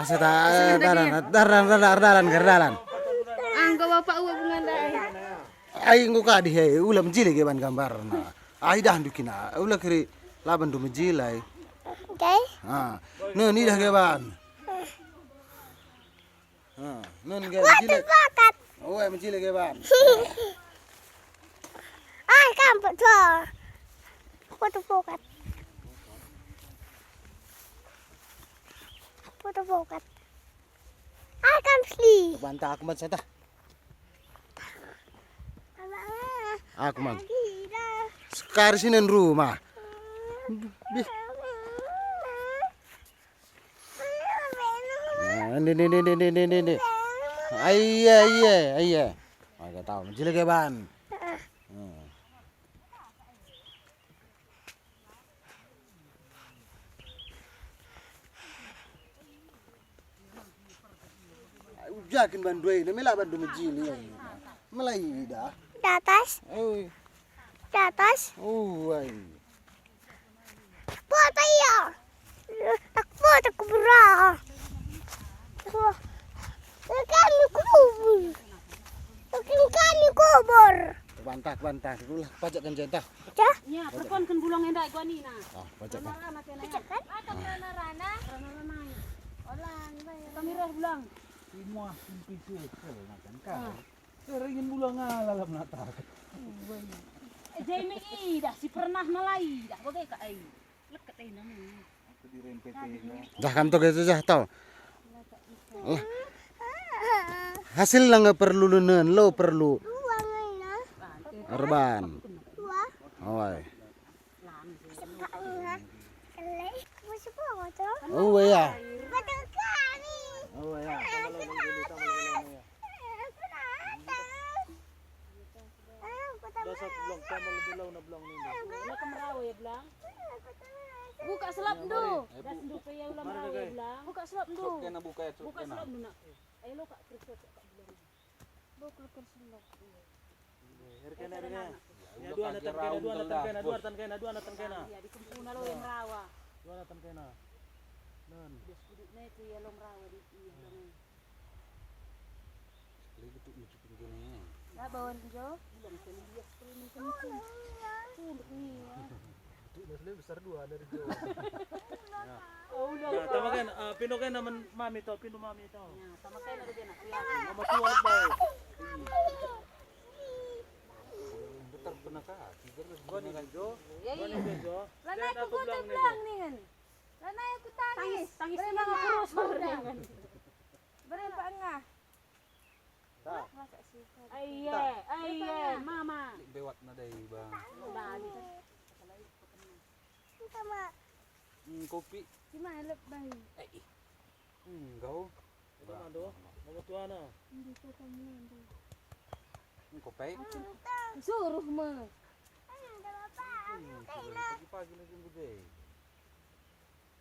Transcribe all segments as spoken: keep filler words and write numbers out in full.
Seta, eh, dalan, dalan, dalan, dalan, dalan. Anggo bapak uap ngandai. Ai enggo kadih ai, ula mejile ge ban gambarna. Ai dah ndukin, ula keri laban ndu mejile ai. Oke. Ha, nen idah ge ban. Ha, nen ge mejile. Bakat. Oh, ai mejile ge ban. Ai kampet to. Foto pokat. Foto pokat. Ai kampet li. Banta aku man seta. Aku man. Sekali sini rumah. Bih. Nah, ini, ini, ini, ini, ini, ini. Aiya, aiya, aiya. Agak tahu, jelek ya, Ban. Hmm. Ujakin bandu e, mela bandu mejili. Mela ida. Di atas. Oi. Di atas. Uai. Foto iya. Tak foto kubura. Wah. Kami kubur. Kami kubur. Bantah, bantah. Itulah pajak kan jentah. Ya. Nya, perkonken bulang enda gua nina. Ah, pajak kan. Rana-rana kena ya. Pajak kan? Rana-rana. Rana-rana. Olang, bayar. Kami reh bulang. Semua simpi sesel makan kau. Keringin bulang ala lam natak. Eh, Jamie idah si pernah malai dah bage ka ai. Leket ai nang. Aku dirempet. Jah kam to gitu jah to. Lah. Hasil nang perlu lenen lo perlu. Erban. Oi. Oh ya. Oh ya. Dasar belang sama lebih lau na belang ni. Lo kemerawa ya belang. Buka selap ndu. Das ndu pe ya ulama ya belang. Buka selap ndu. Buka selap ndu nak. Ayo lo kak kerja kak belang. Lo keluar selap. Erkena, erkena. Ya, dua natan kena, dua natan kena, dua natan kena. Ya, di kempuna lo yang rawa. Dua natan kena. Non. Dia sepuduk na itu ya lo merawa di iya. Sekali betul ni cuping kena. Ya, bawa jo. Bilang kena dia sepuluh menit. Tuh, betul ya. Betul, lebih besar dua dari Jawa. Oh, udah. Nah, tama kan, eh, pindo kan namen mami tau, pindo mami tau. Ya, tama kan ada dia nak. Mama tua baik. Betar pernah kah? Tiga belas. Gua nih, Jo. Ya, iya. Gua nih, Jo. Lanai aku belang nih, kan. Lanai aku tangis. Tangis, tangis. Beri mama terus, beri. Beri Pak Engah. Tah. Masak sih. Aiye, aiye, mama. Lik bewat nadai, Bang. Udah, gitu. Sama. Hmm, kopi. Gimana, Lep, Bang? Eh, ih. Hmm, kau. Itu mando, mama tuana. Ini tuh kamu mando. Hmm, kopi. Suruh me. Hmm, pagi-pagi lagi gede.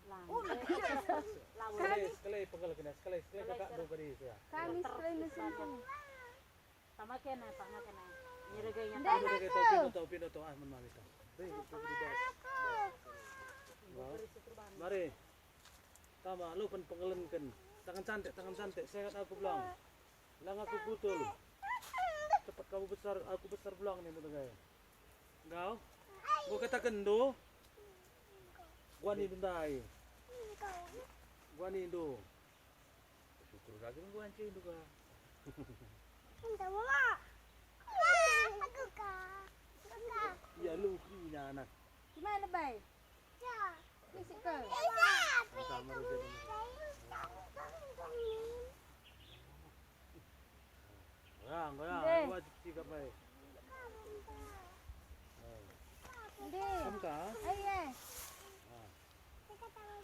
Lang. Sekali, sekali pegel kena, sekali, sekali kakak dua kali ya. Kami sekali mesin. Sama kena, sama kena. Nyerega ingat. Ndai, aku ndai, tau, tau. Pindah, tau, pindah, tau, ah, men mami, tau. Deh, itu di bas. Mari. Tama, lo pen pengelenken. Tangan cantik, tangan cantik. Sehat aku belang. Lang aku kutul. Cepat kamu besar, aku besar belang nih, betul gak? Enggau? Gua katakan do. Gua ni ndai. Gua ni do. Syukur kagak gua ancurin juga. Minta mama. Aku ka. Aku ka. Ya lu kena anak. Gimana, Bay? Ya. Fisik ke? Iya. Sama aja. Goyang, goyang. Deh. Wajib tiga, Bay. Deh. Kamu kah? Ayo.